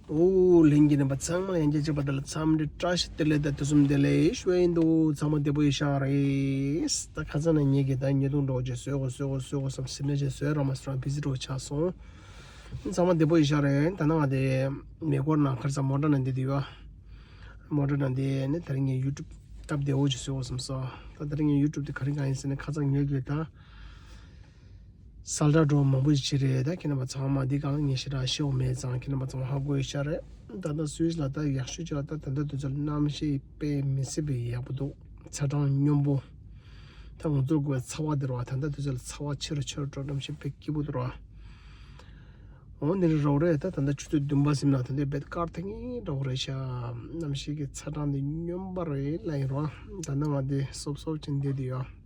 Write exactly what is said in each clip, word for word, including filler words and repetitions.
ཨོ་ལྷན་རྒྱས་རྣམ་པ་ཚང་མ་ལ་ཡང་བསྐྱར་བྱས་པ་དང་འཚམས་འདྲི་བཀྲ་ཤིས་བདེ་ལེགས་དང་དུས་གསུམ་བདེ་ལེགས་ཞུ་ཡ་ཡིན། འདུག་ཚང་མ་བདེ་པོ་ཡིན་ཤག་རེད། ད་ཁ་སང་ནས་ངེད་ཀྱིས་ད་ཉེས་རྡུང་འདྲ་བོ་ཅིག་བཟོས་དགོས་བཟོས་དགོས་བཟོས་དགོས་བསམ་ཟིན་ན་ཅིག་བཟོས་ར་མ་སོང་ར། བི་ཟི་འདྲ་བོ་ཆགས་སོང་། ཚང་མ་བདེ་པོ་ཡིན་ཤག་རེད། ད་ནང་ང་དེ་མེ་འཁོར་ནང་ཁར་ས་མོ་ཊ་ནང་བསྡད་དེ་ཡོད། མོ་ཊ་ནང་བསྡད་ནས་དེ་རིང་ངས་ཡུ་ཊུབ་སྟབས་བདེ་བོ་ཅིག་བཟོས་དགོས་བསམ་སོང་། ད་དེ་རིང་ངས་ཡུ་ཊུབ་དེ་ག་རེ་གང་ཡིན་ཟེར་ན། ཁ་སང་ངེད་ཀྱིས་ད་གསལ་བསྒྲགས་འདྲ་བོ་མང་པོ་ཞིག་བྱས་རེད། ད་ཁྱེད་རྣམ་པ་ཚང་མ་འདི་གང་ངས་ཞེ་དྲག་ཤེས་པ་མེད་ཙང་ཁྱེད་རྣམ་པ་ཚང་མ་ཧ་གོ་ཡོད་ཤག་རེད། ད་ལྟ་སུད་སི་ལ་ད་ཡག་ཤོས་ཅིག་ལ་ད་ད་ལྟ་དུས་ཚོད་གནམ་གཤིས་དཔེ་མི་སྲིད་པའི་ཡག་པོ་འདུག་ཚ་གྲང་སྙོམས་པོ། ད་ང་ཚོར་དགོས་ཚ་བ་དེ་རེད་བ། ད་ལྟ་དུས་ཚོད་ལ་ཚ་བ་ཆེ་རུ་ཆེ་རུ་འགྲོ། གནམ་གཤིས་དཔེ་སྐྱིད་པོ་འདུག་ར། འོ་འདི་རེད་རོགས་རེད། ད་ད་ལྟ་ཆུ་ཚོད་བདུན་པ་ཟིན་ན་ད་ལྟ་རྦད་དཀར་ཐིང་ངེ་འདྲ་བོ་རེད་ཤག་གནམ་གཤིས་ཀྱི་ཚ་གྲང་དེ་སྙོམས་པ་རེད་ལབ་ཡིན་རོགས། ད་ནང་ང་དེ་སོབ་སོབ་ཅིག་བསྡད་དེ་ཡོད།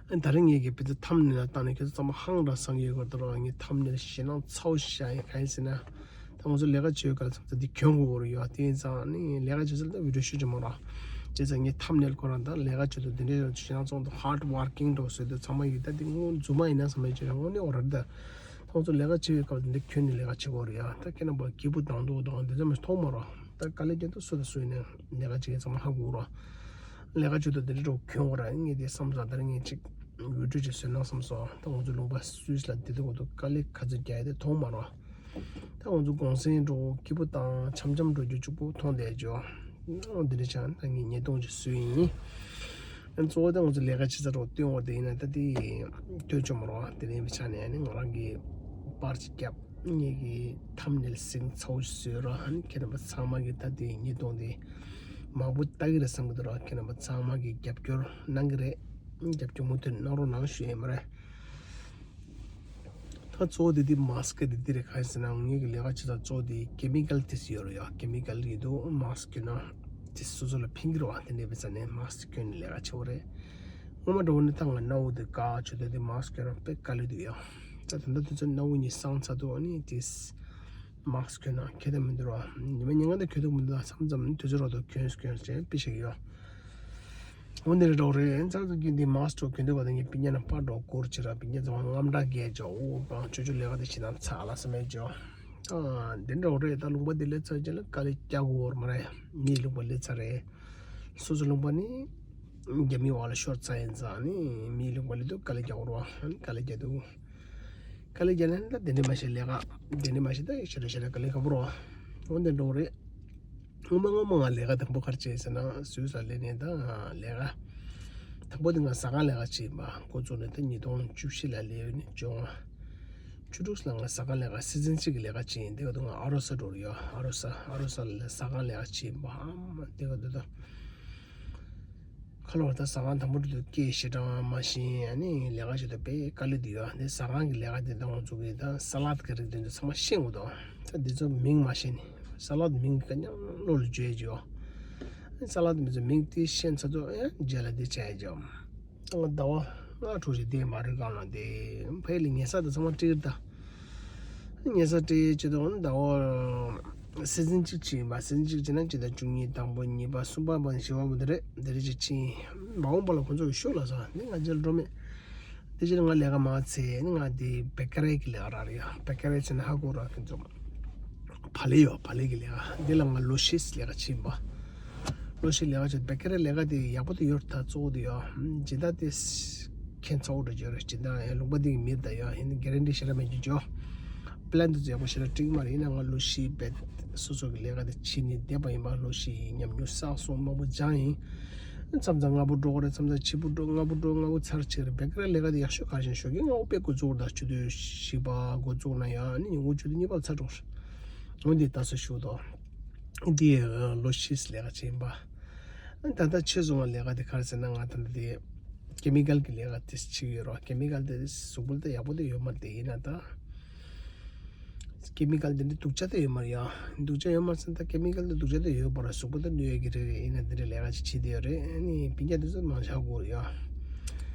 ད་རིང་ངེད་ཀྱི་བི་ཛ་ཐམ་ནེལ་ལ་བཏང་ནས་ཁྱོད་ཚོ་ཚང་མ་ཧང་སང་ཡོད་དགོས་འདུག་ར། ངའི་ཐམ་ནེལ་ཞེད་སྣང་ཚ་བོ་ཞིག་བཞག་ཡིན། གང་ཡིན་ཟེར་ན། ད་ང་ཚོ་ལས་ཀ་བྱེད་ཡོད་ག་ལ་ཚང་མ་འདི་གྱོན་དགོས་རེད་ཡ། དེ་ཡིན་ཙང་ནི་ལས་ཀ་བྱེད་ཚད་ད་བི་ཌིའོ་ཤུ་བྱེད་མོ་ར། བྱས་ཙང་ངའི་ཐམ་ནེལ་ཁོ་རང་ད་ལས་ཀ་བྱེད་དུས་འདི་འདྲའི་ཞེད་སྣང་ཚ་བོ་འདུག་ཧར་ཌི་ཝར་ཀིང་འདྲ་བོ་བཟོས་དུས་ཚང་མ་ཡིན། ད་འདི་ངོ་རྫུན་མ་ཡིན་ན་བསམ་པའི་བྱེད་ར། དངོས་གནས་འོ་རེད་ད། ད་ང་ཚོ་ལས་ཀ་བྱེད་ཡོད་སྐབས་འདི་གྱོན་ནས་ལས་ཀ་བྱེད་དགོས་རེད་ཡ། ད་ཁྱེད་རྣམ་པ་སྐྱིད་པོ་དང་འདུག་དང་འདི་ཚོ་མི་མཐོང་མ་ར། ད་དཀའ་ལས་རྒྱག་དུས་སུ་དང་སུ་ཡིན་ནའི་ལས་ཀ་བྱེད་མཁན་ཚང་མ་ཧ་གོ་ར། ལས་ཀ་བྱེད་དུས་འདི་འདྲ་འདྲ་བོ་གྱོན་དགོས་ར། ངས་དེ་བསམ་ཙང་ད་རིང་ངས་ཅིག་ཡུ་ཊུབ་ཅིག་བཟོས་ན་བསམ་སོང་། ད་ང་ཚོ་ལུང་པ་སུད་སི་ལ་བསྡད་དུས་ཁོ་ཚོ་དཀའ་ལས་ག་ཚོད་རྒྱག་ཡ་དེ་མཐོང་མ་ར། ད་ང་ཚོ་གུང་སེང་འདྲ་བོ་སྐྱིད་པོ་དང་འཆམ་འཆམ་འགྲོ་རྒྱུ་གཅིག་པོ་མཐོང་བསྡད་ཅོ། འོ་འདི་འདྲ་ཆགས། ད་ངས་ཉེས་རྡུང་ཅིག་བཟོས་ཡིན། ཨ་གཙོ་བོ་ད་ང་ཚོ་ལས་ཀ་བྱེད་ས་འདྲ་བོ་སྟོན་དགོས་དེ་ཡིན་ན་ད་དེ་སྟོན་ཆོག་མ་རེད་བ། དེ་ཡིན་པའི་ཆ་ནས་ཨ་ནི་ང་རང་གིས་པར་ཅིག་བརྒྱབ། ངེད་ཀྱི་ཐམ་ནེལ་ཟིང་ཚ་བོ་ཞིག་བཟོས་ར། ཨ་ནི་ཁྱེད་རྣམ་པ་ཚང་མ་གིས་ད་དེ་ཉེས་རྡུང་དེ་མང་པོ་ལྟ་གི་རེད་བསམ་གི་འདུག་ར། ཁྱེད་རྣམ་པ་ཚང་མ་གིས་རྒྱབ་སྐྱོར་གནང་གི་རེད། རྒྱབ་སྐྱོར་མུ་མཐུད་གནང་རོགས་གནང་ཞུ་ཡས་མ་རེད། ད་གཙོ་བོ་དེ་དེ་མཱ་སི་ཀི་དེ་འདི་རེད། གང་ཡིན་ཟེར་ན་ངེད་ཀྱི་ལས་ཀ་བྱེད་སྟངས་གཙོ་བོ་དེ་ཀེ་མི་ཀལ་དེ་ཡོད་རེད་ཡ། ཀེ་མི་ཀལ་ཡིན་དུས་མཱ་སི་ཀི་གྱོན་ན་དེ་སོ་སོ་ལ་ཕན་གི་རེད་བ། དེ་འདྲ་ཡིན་པའི་ཆ་ནས་མཱ་སི་ཀི་གྱོན་ནས་ལས་ཀ་བྱེད་དགོས་རེད། སྔོན་མ་འདྲ་བོ་ནི་ད་ང་རྣ་བ་དེ་བཀག་བྱེད་དུས་དེ་མཱ་སི་ཀི་གྱོན་ན་དཔེ་དཀའ་ལས་འདུག་ཡ། ད་ད་ལྟ་དུས་ཚོད་རྣ་བ་གཉིས་སངས་ཚར་དུས་ཨ་ནི་དེ་མཱ་སི་ཀི་གྱོན་ན་ཁྱད་དུ་མི་འདུག་ར། ཉི་མ་ཉིན་གང་དེ་གྱོན་ཐུབ་མི་འདུག་ད་མཚམས་མཚམས་ནི་དུས་ཚོད་རག་དུས་གྱོན་གྱོན་བྱས་དཔེ་བྱེད་ཀྱི་ཡོད། འོ་འདི་རེད་རོགས་རེད། ཚར་དུ་རྒྱུན་དེ་མཱ་སི་ཀི་གྱོན་དུས་ག་ད་ངས་སྤུན་ཀྱག་ནང་པར་འདྲ་བོ་བསྐུར་བྱས་ར། སྤུན་ཀྱག་ཚང་མ་དངངས་སྐྲག་བརྒྱབ་བྱས། འོ་པང་ཅོ་ཅོ་ལས་ཀ་དེ་བྱེད་སྟངས་ཚ་ལ་བསམ་པའི་བྱས། ཨ་འདི་འདྲ་བོ་རེད། ད་ལུང་པ་འདི་སླེབས་ཚར་རྗེས་ལ་དཀའ་ལས་རྒྱག་དགོས་རེད་མ་རེད། མིའི་ལུང་པ་སླེབས་ཚར་རེད། སོ་སོ་ལུང་པ་ནི་རྒྱ་མིའི་འོག་ལ་ཤོར་ཚར་ཡིན་ཙང་ནི་མིའི་ལུང་པ་སླེབས་དུས་དཀའ་ལས་རྒྱག་དགོས་རེད་བ། དཀའ་ལས་རྒྱག་དུས་དཀའ་ལས་རྒྱག་ན་ད་དེ་འདྲ་མ་བྱེད་ལས་ཀ་དེ་འདྲ་མ་བྱེད། ད་ཞེ་དྲག་ཞེ་དྲག་དཀའ་ལས་ཁག་པོ་རེད་བ། འོ་འདི་འདྲ་བོ་རེད། སྔོན་མ་སྔོན་མ་ང་ལས་ཀ་དང་པོ་ག་རེ་བྱས་ཟེར་ན། སུད་སི་ལ་སླེབས་ནས་ད་ལས་ཀ་དང་པོ་དེ་ང་ཟ་ཁང་ལས་ཀ་བྱས་ཡིན་པ། འགོ་བཙུགས་ནས་ད་ཉིས་སྟོང་བཅུ་བཞི་ལ་སླེབས་ནས་བཅོ་ལྔ་བཅུ་དྲུག་ལ་ང་ཟ་ཁང་ལས་ཀ་སི་ཛིན་གཅིག་གི་ལས་ཀ་བྱས་ཡིན། དེ་ག་དུས་ང་ཨ་རོ་ས་འགྲོ་རེད་ཡ། ཨ་རོ་ས་ཨ་རོ་ས་ལ་ཟ་ཁང་ལས་ཀ་བྱས་ཡིན་པ། ཨ་མ་དེ་ག་དུས་ད་ཁ་ལོ་བ་ད་ཟ་ཁང་དང་པོ་འགྲོ་དུས་སྐད་ཞེ་དྲག་མ་ཤེས། ཨ་ནི་ལས་ཀ་བྱེད་དུས་དཔེ་དཀའ་ལས་འདུག་ཡ། འདི་ཟ་ཁང་གི་ལས་ཀ་དེ་ད་ང་ཚོ་གི་ད་ས་ལད་གི་རིགས་དེ་ཚོ་ཚང་མ་ཤེས་དགོས་འདུག་ད་འདི་ཚོ་མིང་མ་ཤེས་ནི་ས་ལད་མིང་གི་ཀ་ཉག་བློ་ལ་འཇོག་ཡས་ཅིག་ཡོད། ཨ་ནི་ས་ལད་མི་ཚོ་མིང་དེ་ཤེས་ཚར་དུས་ཨེ་རྗེས་ལ་འདི་བྱས་ཡས་ཅིག་ཡོད། ད་ང་ཟླ་བ་ལྔ་དྲུག་ཅིག་བསྡད་མ་རེད། གང་ལ་དེ་ཕ་ཡུལ་ལ་ཉལ་ས་དེ་ཚང་མ་སྤྲད་ད། ཉལ་ས་སྤྲད་ཅི་དང་ཟླ་བ་སི་ཛིན་གཅིག་ཕྱིན་པ། སི་ཛིན་གཅིག་ཕྱིན་ན་ཇི་ལྟར་བཅུ་གཉིས་དང་པོ་གཉིས་པ་གསུམ་པ་བཞི་པ་མོ་དེ་རེད། དེ་རེད་ཅིག་ཕྱིན། མ་འོངས་པ་ལ་ཁོ་ཚོ་གི་ཤོག་ལ་ས་ནི་ང་རྗེས་ལ་འགྲོ་མེད། དེ་རྗེས་ལ་ང་ལས་ཀ་མ་ཚད་ནི་ང་དེ་བེ་ཀ་རི་གི་ལས་ཀ་རག་རེད་ཡ། བེ་ཀ་རི་ཟེར་ན་ཧ་གོ་ར་ཁྱོད་ཚོ། བག་ལེབ་ཡོད། བག་ལེབ་ཀྱི་ལས་ཀ་འདི་ལ་ང་ལོ་བཞི་ལས་ཀ་ཕྱིན་པ། ལོ་བཞི་ལས་ཀ་བྱས། བེ་ཀ་རི་ལས་ཀ་དེ་ཡག་པོ་དེ་ཡོད་རེད། ད་གཙོ་བོ་དེ་ཡོད་ཇི་ལྟར་དེ་ཁྱད་མཚར་པོ་འདྲ་ཅིག་ཡོད་རེད། ཇི་ལྟར་ཡང་ལུང་པ་འདི་གི་མི་རེད། ད་ཡོད་ཡིན་ན་གྷ་རན་ཊི་ཞེ་དྲག་མེད་ཀྱི་ཅོ། པི་ལན་དེ་ཚོ་ཡག་པོ་ཞེ་དྲག་འགྲིག་མ་རེད། ཡིན་ན་ང་ལོ་བཞི་བེད་སོ་སོ་གི་ལས་ཀ་དེ་བྱས་ནས་བསྡད་པ་ཡིན་པ། ལོ་བཞི་ཉམས་མྱོང་བསགས་སོང་། མང་པོ་སྦྱངས་ཡིན། མཚམས་མཚམས་སྔ་པོ་འགྲོ་གི་རེད། མཚམས་མཚམས་ཕྱི་པོ་འགྲོ། སྔ་པོ་འགྲོ་སྔ་པོ་ཚར་ཅིག་རེད། བེ་ཀ་རི་ལས་ཀ་དེ་ཡག་ཤོས་ག་རེ་ཡིན་ཞུ་གི། སྔ་པོ་དཔེ་འགོ་བཙུགས་རེད། ད་ཆུ་ཚོད་བཞི་པ་འགོ་བཙུགས་ན་ཡང་ནི་ཉིན་གུང་ཆུ་ཚོད་གཉིས་པ་ལ་ཚར་འགྲོ་གི་རེད། འོ་འདི་ལྟ་ས་ཞུ་དོ། འདི་ལོ་བཞི་ལས་ཀ་བྱས་ཡིན་པ། ད་ལྟ་ཆེད་བཟུང་བ་ལས་ཀ་དེ་ག་རེ་ཟེར་ན། ང་ད་ལྟ་དེ་ཀེ་མི་ཀལ་གྱི་ལས་ཀ་དེ་བྱེད་ཀྱི་ཡོད་རེད། ཀེ་མི་ཀལ་དེ་གཟུགས་པོ་ལ་ད་ཡག་པོ་དེ་ཡོད་མ་རེད། དེ་ཡིན་ན་ད་ཀེ་མི་ཀལ་དེ་འདྲ་སྡུག་ཅག་དེ་ཡོད་མ་རེད་ཡ། སྡུག་ཅག་ཡོད་མ་རེད་ཟེར་ན། ད་ཀེ་མི་ཀལ་དེ་སྡུག་ཅག་དེ་ཡོད་པ་རེད། གཟུགས་པོ་ལ་གནོད་ཡས་ཀྱི་རེད། རེད་ཡིན་ན་དེ་འདྲ་ལས་ཀ་ཅིག་བྱེད་བསྡད་ཡོད་རེད། ཨ་ནི་སྤུན་ཀྱག་དེ་ཚོ་མང་ཆེ་གོ་རེད་ཡ།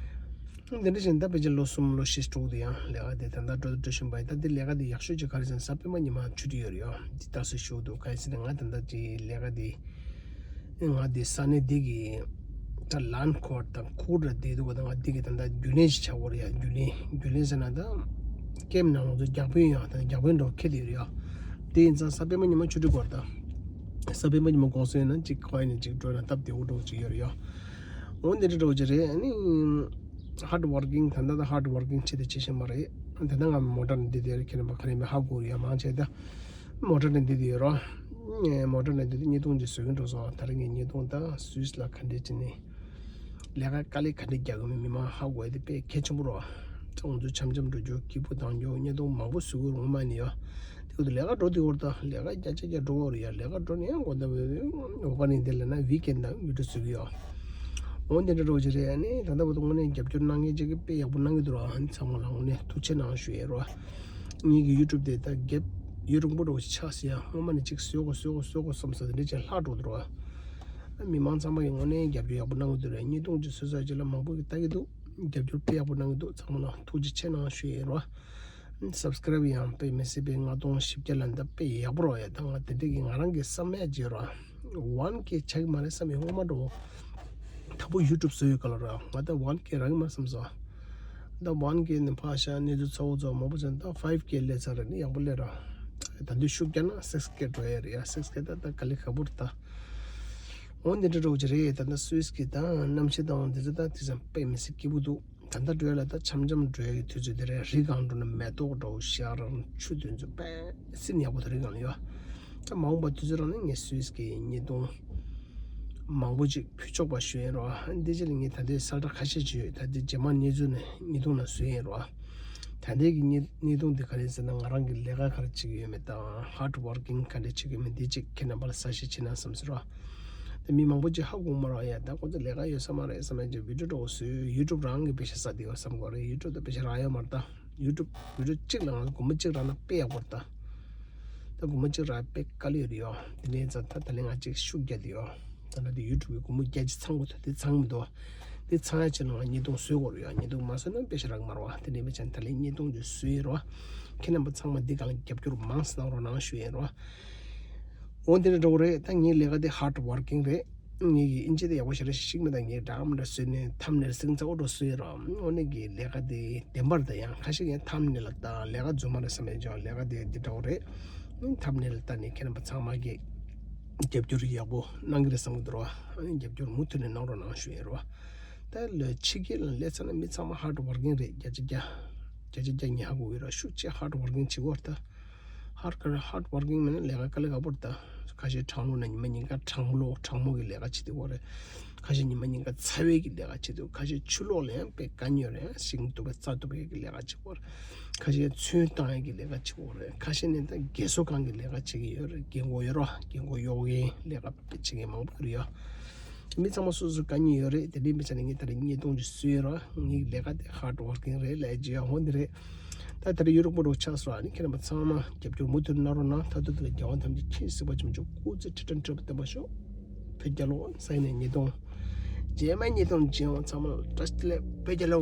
འདི་འདྲ་བྱས་ནས་ད་ཕལ་ཆེར་ལོ་གསུམ་ལོ་བཞི་དྲུག་དེ་ཡང་ལས་ཀ་དེ་ད་ལྟ་འགྲོ་འགྲོ་བཞིན་པ་ཡིན། ད་འདི་ལས་ཀ་དེ་ཡག་ཤོས་ཅིག་ག་རེ་ཟེར་ན། གཟའ་སྤེན་པ་ཉི་མ་ཆུ་ཚོད་ཡོད་རེད་ཡ། འདི་ལྟ་ས་ཞུ་འདུག་ག་རེ་ཟེར་ན། ང་ད་ལྟ་ཅིག་ལས་ཀ་དེ་ང་འདི་ས་གནས་འདི་གི་ད་ལན་ཁོར་དང་ཁུར་ར་བསྡད་འདུག་ག་ད་ང་འདི་གི་ད་ལྟ་རྒྱུན་ལས་ཅིག་བྱ་དགོས་རེད་ཡ། རྒྱུན་ལས་རྒྱུན་ལས་ཟེར་ན་ད་ཀེམ་ནང་ང་ཚོ་བརྒྱ་དཔོན་ཡ། ད་བརྒྱ་དཔོན་འདྲ་བོ་ཁེལ་བསྡད་ཡོད་རེད་ཡ། དེ་ཡིན་ཙང་གཟའ་སྤེན་པ་ཉི་མ་ཆུ་ཚོད་བར་དང་། གཟའ་སྤེན་པ་ཉི་མ་དགོང་སོང་ན་ཅིག་ཁོ་ཡིན་ན་ཅིག་འགྲོ་ན་སྟབས་བདེ་བོ་འགྲོ་ཅིག་ཡོད་རེད་ཡ། འོ་འདི་འདྲ་འགྲོ་ཅིག་རེད། ཨ་ནི་ཧར་ཌི་ཝར་ཀིང་ད་ལྟ་ད་ཧར་ཌི་ཝར་ཀིང་བྱེད་དེ་བྱེད་བཞིན་པ་རེད། ད་ལྟ་ང་མོ་ཊ་ནས་འདི་དེར་ཁྱེད་རྣམ་པ་ག་རེ་མེད་ཧ་གོ་རེད་ཡ། མང་ཆེ་ད་མོ་ཊ་ནས་འདི་དེ་ཡོད་རོ། མོ་ཊ་ནས་འདི་དེ་བརྙན་ཐུང་ཅིག་བཟོ་གིན་འགྲོ་སོང་། ད་རེས་ངས་བརྙན་ཐུང་ད་སུད་སི་ལ་ག་འདྲས་བྱས་ནས། ལས་ཀ་དཀའ་ལས་ག་འདྲས་རྒྱག་གི་མིན་མི་མང་ཧ་གོ་ཡ་དེ་དཔེ་གལ་ཆེན་པོ་རེད། ཁོང་ཚོ་འཆམ་འཆམ་འགྲོ་རྒྱུ་སྐྱིད་པོ་བཏང་རྒྱུ་བརྙན་ཐུང་མང་པོ་བཟོ་དགོས་རེད་ངོ་མ་ནི་ཡ། དེ་ཁོ་ཚོ་ལས་ཀ་འགྲོ་དེ་བར་དུ་ལས་ཀ་རྒྱ་ཆེ་རྒྱ་འགྲོ་གི་རེད་ཡ། ལས་ཀ་འགྲོ་ནས་ཡང་དགོང་དག་འོ་ག་ནས་འདི་ལ་ན་ཝིག་ཨེན་དང་བི་ཌི་ཡོ་བཟོ་གི་ཡ། འོ་འདི་འདྲ་འགྲོ་ཅིག་རེད། ཨ་ནི་ད་ལྟ་བར་དུ་དངོས་གནས་རྒྱབ་སྐྱོར་གནང་མཁན་ཅིག་གིས་དཔེ་ཡག་པོ་གནང་གི་འདུག་ར། ཨ་ནི་ཚང་མ་ལ་དངོས་གནས་ཐུགས་རྗེ་གནང་ཞུ་ཡ་རེད། ངེད་ཀྱི་ཡུ་ཊུབ་དེ་ད་རྒྱབ་ཡུན་རིང་པོ་འགྲོ་ཆགས་སོང་ཡ། སྔོན་མ་ནས་ཅིག་བཟོ་དགོས་བཟོ་དགོས་བཟོ་དགོས་བསམ་སོང་། དེ་འདྲ་ཅིག་ལྷག་འགྲོ་འདུག་ར། མི་མང་ཚང་མ་གིས་དངོས་གནས་རྒྱབ་སྐྱོར་ཡག་པོ་གནང་གི་འདུག་རེད། བརྙན་ཐུང་ཅིག་བཟོས་ཚར་རྗེས་ལ་མང་པོ་གིས་ལྟ་གི་འདུག་རྒྱབ་སྐྱོར་དཔེ་ཡག་པོ་གནང་གི་འདུག་ཚང་མ་ལ་ཐུགས་རྗེ་ཆེ་གནང་ཞུ་ཡིན་རོ། སབ་སི་ཀ་རེབ་ཡང་དཔེ་མི་སྲིད་པའི་ལྔ་སྟོང་བཞི་བརྒྱ་ལ་འདི་དཔེ་ཡག་པོ་རོ་ཡ། ད་ང་དེ་འདྲ་གི་ང་རང་གི་བསམ་ཡ་བརྗེད་རོ། ཝན་ཀེ་ཆགས་ཀྱི་མ་རེད་བསམ་ཡོད་སྔོན་མ་འགྲོ། ད་བུ་ཡུ་ཊུབ་བཟོ་ཡོད་ག་ལ་རོ། ང་ད་ཝན་ཀེ་རག་གི་མ་བསམ་སོང་། ད་ཝན་ཀེ་ནས་ཕར་བཞག་གནས་ཚུལ་ཚ་བོ་ཚ་བོ་མང་པོ་བྱུང་། ད་ཕའིབ་ཀེ་སླེབས་ཚར་རེད། ནི་ཡག་པོ་སླེབས་ར། ད་དུང་ཤུགས་རྒྱག་ན་སིགས་ཀེ་འགྲོ་ཡ་རེད་ཡ། སིགས་ཀེ་ད་ད་དཀའ་ལས་ཁག་པོ་རེད་ད། འོ་འདི་འདྲ་འགྲོ་གི་རེད། ད་ལྟ་སུད་སི་གི་ད་གནམ་གཤིས་དང་འདི་ཚོ་ད་དེ་ཙམ་དཔེ་མི་སྲིད་སྐྱིད་པོ་འདུག་ད་ལྟ་འགྲོ་ཡ་ལ་ད་འཆམ་འཆམ་འགྲོ་ཡ་གི་དུས་ཚོད་དེ་རེད། རི་སྒང་འགྲོ་ན་མེ་ཏོག་འདྲ་བོ་ཤར་རང་ཆུ་དེ་ཚོ་དཔེ་སྲིད་ཡག་པོ་དེ་རི་སྒང་ལ་ཡོད། ད་མ་འོངས་པ་དུས་ཚོད་རང་ནས་ངས་སུད་སི་གི་བརྙན་ཐུང་མང་པོ་ཅིག་ཕུལ་ཆོག་པ་ཞུ་ཡིན་རོ། འདི་རྗེས་ལ་ངས་ད་ལྟའི་གསལ་བསྒྲགས་ཁ་ཤས་ཅིག་ཡོད། ད་ལྟའི་རྗེས་མ་གནས་ཚུལ་ནས་བརྙན་ཐུང་ནང་བཟོས་ཡིན་རོ། ད་ལྟའི་གི་བརྙན་བརྙན་ཐུང་འདི་ག་རེ་ཟེར་ན་ང་རང་གི་ལས་ཀ་ག་རེ་བྱེད་ཀྱི་ཡོད་མེད་དང་ཧར་ཌི་ཝར་ཀིང་ག་འདྲ་བྱེད་ཀྱི་ཡོད་མེད་འདི་ཅིག་ཁྱེད་རྣམ་པ་ལ་གསལ་བཤད་བྱེད་ན་བསམ་ཟེར་རོ། ད་མི་མང་པོ་ཅིག་ཧ་གོ་མ་རོ་ཡ། ད་ཁོ་ཚོ་ལས་ཀ་ཡོད་ས་མ་རེད་བསམ་ཡ་ཅིག་བི་ཌི་ཡོ་འདྲ་བོ་བཟོས་ཡུ་ཊུབ་རང་གི་པེ་ཤ་ཟ་བསྡད་ཡོད་བསམ་གོ་རེད། ཡུ་ཊུབ་ད་པེ་ཤ་རག་ཡོད་མ་རེད་ད། ཡུ་ཊུབ་བི་ཌི་ཡོ་གཅིག་ལ་ང་ཚོ་སྒོར་མོ་གཅིག་རག་ན་དཔེ་ཡག་པོ་རེད་ད། ད་སྒོར་མོ་གཅིག་རག་དཔེ་དཀའ་ལས་རེད་ཡོ། དེ་ནས་ཙང་ད་ད་ལན་ང་གཅིག་ཤུགས་རྒྱག་དེ་ཡོ། ད་ལྟ་དེ་ཡུ་ཊུབ་གི་སྒོར་མོ་བརྒྱ་ཅིག་ཚང་དགོས་ཐུག་དེ་ཚང་མི་འདུག་དེ་ཚང་ཡ་ཆེད་ལ་ང་བརྙན་ཐུང་བཟོས་དགོས་རེད་ཡོ། བརྙན་ཐུང་མ་བཟོས་ན་དཔེ་ཤ་རག་མ་རེད་བ། དེ་འདྲ་མི་ཆ་ད་ལན་བརྙན་ཐུང་ཅིག་བཟོས་ཡིན་རོ། ཁྱེད་རྣམ་པ་ཚང་མ་འདི་གང་ལ་རྒྱབ་སྐྱོར་མང་ཙམ་གནང་རོགས་གནང་ཞུ་ཡིན་རོ། འོ་འདི་འདྲ་འགྲོ་གི་རེད། ད་ངའི་ལས་ཀ་དེ་ཧར་ཌི་ཝར་ཀིང་རེད། ངེད་ཀྱི་ཨིན་ཇི་དེ་ཡག་པོ་ཞེ་དྲག་ཤེས་ཀྱི་མེད། ད་ངས་འདྲ་མི་འདྲ་བཟོས་ནས་ཐམ་ནེལ་སིང་ཚ་འོ་འགྲོ་བཟོས་ར། འོ་ནི་གི་ལས་ཀ་དེ་བདེན་པར་ད་ཡང་ཁ་ཤས་ཀྱང་ཐམ་ནེལ་ལ་ད་ལས་ཀ་རྫུན་མ་རེད་བསམ་ཡས་ཀྱང་ལས་ཀ་དེ་འདི་འདྲ་བོ་རེད། ཐམ་ནེལ་ལ་ལྟ་ནས་ཁྱེད་རྣམ་པ་ཚང་མ་གིས་རྒྱབ་སྐྱོར་ཡག་པོ་གནང་གི་རེད་བསམ་གི་འདུག་ར། རྒྱབ་སྐྱོར་མུ་མཐུད་ནས་གནང་རོགས་གནང་ཞུ་ཡིན་ར། ད་ལོ་ཕྱི་རྒྱལ་ལ་སླེབས་ཚར་ན་མི་ཚང་མ་ཧར་ཌི་ཝར་ཀིང་རེད། བརྒྱ་ཆ་བརྒྱ། བརྒྱ་ཆ་བརྒྱ་ངས་ཧ་གོ་གི་ར། ཤུགས་ཆེ་ཧར་ཌི་ཝར་ཀིང་བྱེད་དགོས་ར་ད། ཧར་ཌི་ཧར་ཌི་ཝར་ཀིང་མེད་ན་ལས་ཀ་དཀའ་ལས་ཁག་པོ་རེད་ད། ཁ་ཤས་དྲང་ལོ་ན་ཉི་མ་ཉིན་ག་དྲང་ལོ་དྲང་མོ་གི་ལས་ཀ་བྱེད་དེ་འོ་རེད། ཁ་ཤས་ཉི་མ་ཉིན་ག་ཚ་བའི་གི་ལས་ཀ་བྱེད་དེ། ཁ་ཤས་ཆུ་ལོག་ལ་ཡང་དཔེ་དཀའ་ཉོ་རེད། ཤིང་གཏུབ་པའི་རྩྭ་གཏུབ་པའི་གི་ལས་ཀ་བྱེད་དེ་འོ་རེད། ཁ་ཤས་ཚོན་བཏང་ཡས་གི་ལས་ཀ་བྱེད་དེ་འོ་རེད། ཁ་ཤས་ནི་ད་རྒས་གསོ་ཁང་གི་ལས་ཀ་བྱེད་ཀྱི་ཡོད་རེད། རྒན་གོག་ཡོད་རོ། རྒན་གོག་གཡོག་མཁན་ལས་ཀ་དཔེ་བྱེད་མཁན་མང་པོ་ཡོད་རེད་ཡ། མི་ཚང་མ་སོ་སོ་དཀའ་ངལ་ཡོད་རེད། དེ་འདྲའི་མི་ཚང་ནི་ངས་ད་རེས་བརྙན་ཐུང་ཅིག་བཟོས་ཡོད་ར། ངའི་ལས་ཀ་དེ་ཧར་ཌི་ཝར་ཀིང་རེད་ལས་བྱེད་ཡ་འོ་འདི་རེད། ད་ད་རེས་ཡུན་རིང་པོ་འགྲོ་ཆགས་སོང་ཨ་ནི་ཁྱེད་རྣམ་པ་ཚང་མ་རྒྱབ་སྐྱོར་མུ་མཐུད་གནང་རོགས་གནང་། མཐའ་མཇུག་ཏུ་ལ་རྒྱལ་བ་ཐམས་ཅད་མཁྱེན་གཟིགས་པ་ཆེན་པོ་མཆོག་སྐུ་ཚེ་ཁྲི་ཕྲག་འཕྲད་པ་བརྟན་པར་ཤོག་བོད་རྒྱལ་ལོ། ས་ཡིན་ནས་ཉིས་སྟོང་། རྗེས་མ་ཉིས་སྟོང་རྗེས་འོང་ཚང་མ་ལ་བཀྲ་ཤིས་བདེ་ལེགས། བོད་རྒྱལ་ལོ།